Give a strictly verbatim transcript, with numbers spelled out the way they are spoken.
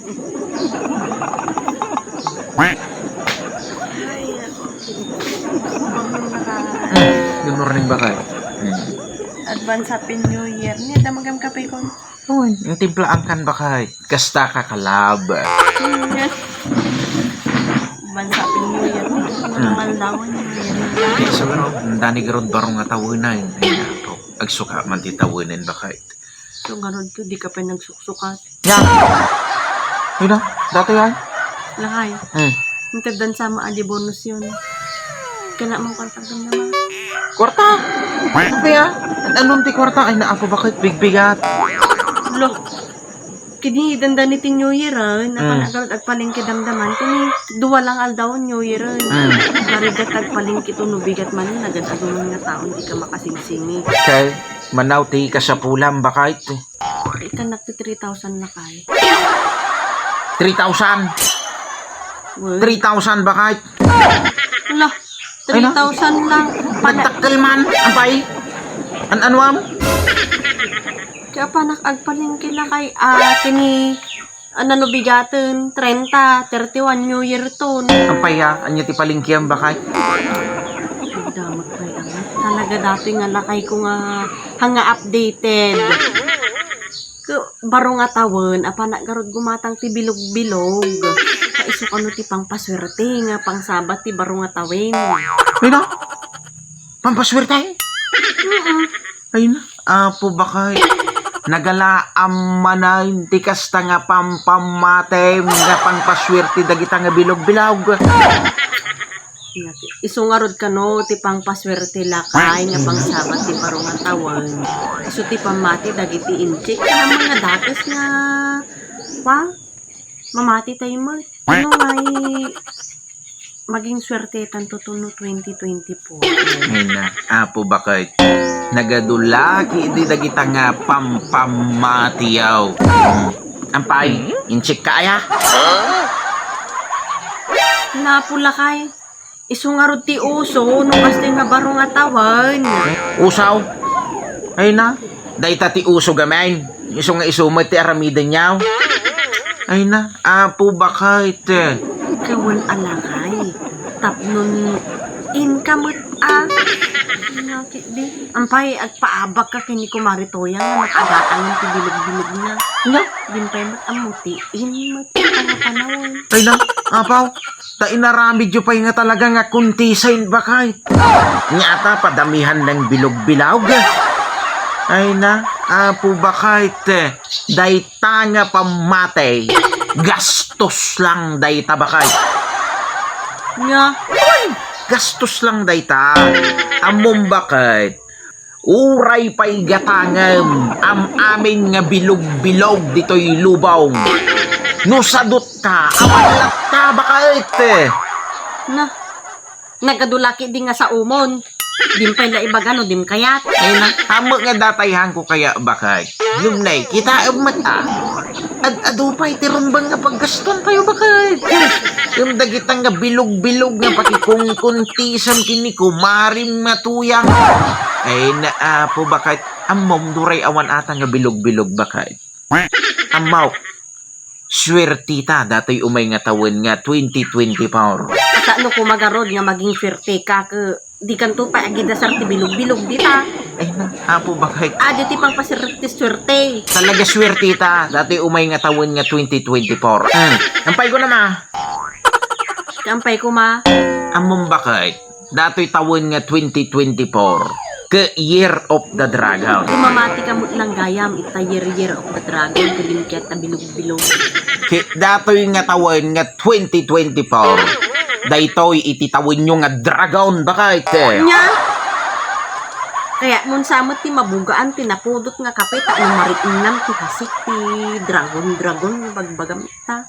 Ay, ako. Good morning, Bakay. Hmm. Good morning, Bakay. Hmm. Advance Happy New Year. Ni, damagam kape ko. Uy, ang timplaankan, Bakay. Kasta ka kalab. Yes. Advance Happy New Year. Ni, hmm, naldawan New Year. Di, so, garo, ang dani garud baro nga tawenay. Ay, nako. Agsuka man ti tawenay, Bakay. So, ngarud ko, di ka pa nagsuksukat. Yan. Yun na, dati yan. Lakay. Hmm. Ang tagdan sama, adi bonus yun. Kaya mo kwarta ka naman. Kwarta? Ano kaya? Anong ti kwarta? Ay, naapo, bakit? Bigbigat. Lo. Kini dandan iti New Year, ah. Hmm. Napan agad agpalengke damdaman. Kini, dua lang aldaw New Year, ah. Hmm. Marigat agpalengke to, no bigat man, nagad-aduman nga taon, di ka makasingsingit. Okay. Manaw ti kasapulam, bakit? Ikanak ti three thousand, lakay. Three thousand? Well. Three thousand, bakit? Ala, ay, na? Three thousand lang. Pala- Nagdakkel man, apay. An-, anuam? Kaya panak agpalengke, lakay, ah, kini Ano no bigaten? Treinta, thirty-one, New Year ton. Apay, ah, anya ti palengkeam, bakay? Damag pay lang. Talaga dati nga lakay ko nga, nga updated. Ko, baro nga tawen, apanak garud gumatang ti bilog-bilog. Kaiso kano ti pangpaswerte nga pangsabat ti baro nga tawen. Ay na? Pampaswerte? Mm-mm. Ay na, Apo, bakay. Nagalaam manen ti kasta nga pampammatem nga pangpaswerte dagita nga bilog-bilog. Isu ngarud kano ti pangpaswerte lakay nga pangsabat ti baro nga tawen. Isu ti pammati dagiti inchik nga mga dakes nga, pa, mamati tayo mo. Ano nga i-, maging swerte tanto to no twenty twenty-four? Ay na, Apo, bakit? Nagadulaki di dagita nga pampammatiaw. Hmm. Ampay, inchik ka aya? Napu lakay. Isu ngarud ti uso, no kasta nga baro nga tawen. Usaw? Ay na, dayta ti uso gamin. Isu nga isu met ti aramidenyo. Ay na, Apo, bakit? Kawen a lakay. Tapnon inka met a. Nakit di. Ampay, agpaabak ka ken ni Kumare Toya nga nakagatang ti bilog-bilog na. Nga? Dimpay met ammo ti in met ti pangapanawen. Ay na, Apaw. Ta inaramidyo pay nga talaga nga kuntisain, bakay. Nya ta, padamihan ng bilog-bilog. Ay na, Apo, bakay, te. Dayta nga pammati, gastos lang dayta, bakay. Nga? Uy, gastos lang dayta. Ammom, bakay. Uray pay gatangem, am-amin nga bilog-bilog ditoy lubong. No sadutka, awan latta, bakay. Na, nagadulaki di nga sa umon. Dimpay la ibaga no dim kayat. Ay na, tama nga datay hangko kaya, bakay. Ngem nay, kitaem met a. Ad-adu pay ti rumbeng nga paggaston tayo, bakay. Ngem dagita nga bilog-bilog nga pakikungkuntisan ken ni Kumarim nga Tuyang. Ay na, Apo, bakay. Ammom, duray awan ata nga bilog-bilog, bakay. Ammaw, swertita datoy umay nga tawen nga twenty twenty-four. Kasano ko magarod nga maging swerte ka ke Di kanto pay agidasar ti bilog-bilog dita. Ay na, Apo, bakay. Adi ti pangpasirrek ti suerte. Talaga suerte ta, datoy umay nga tawen nga twenty twenty-four. Hmm. Ampay ko na, ma. Kampay ko, ma. Ammom bakay, datoy tawen nga twenty twenty-four, ke Year of the Dragon. Di mamati ka met lang gayam, ita year, year of the dragon, ket dimket ta bilog-bilog. Ke datoy nga tawen nga twenty twenty-four, daytoy iti tawenyo nga dragon, bakay, te. Nya? Kaya, mun sa met ti mabugaan ti napudot nga kape, ta no mariinam ti hasik ti dragon, dragon, bagbagam ta.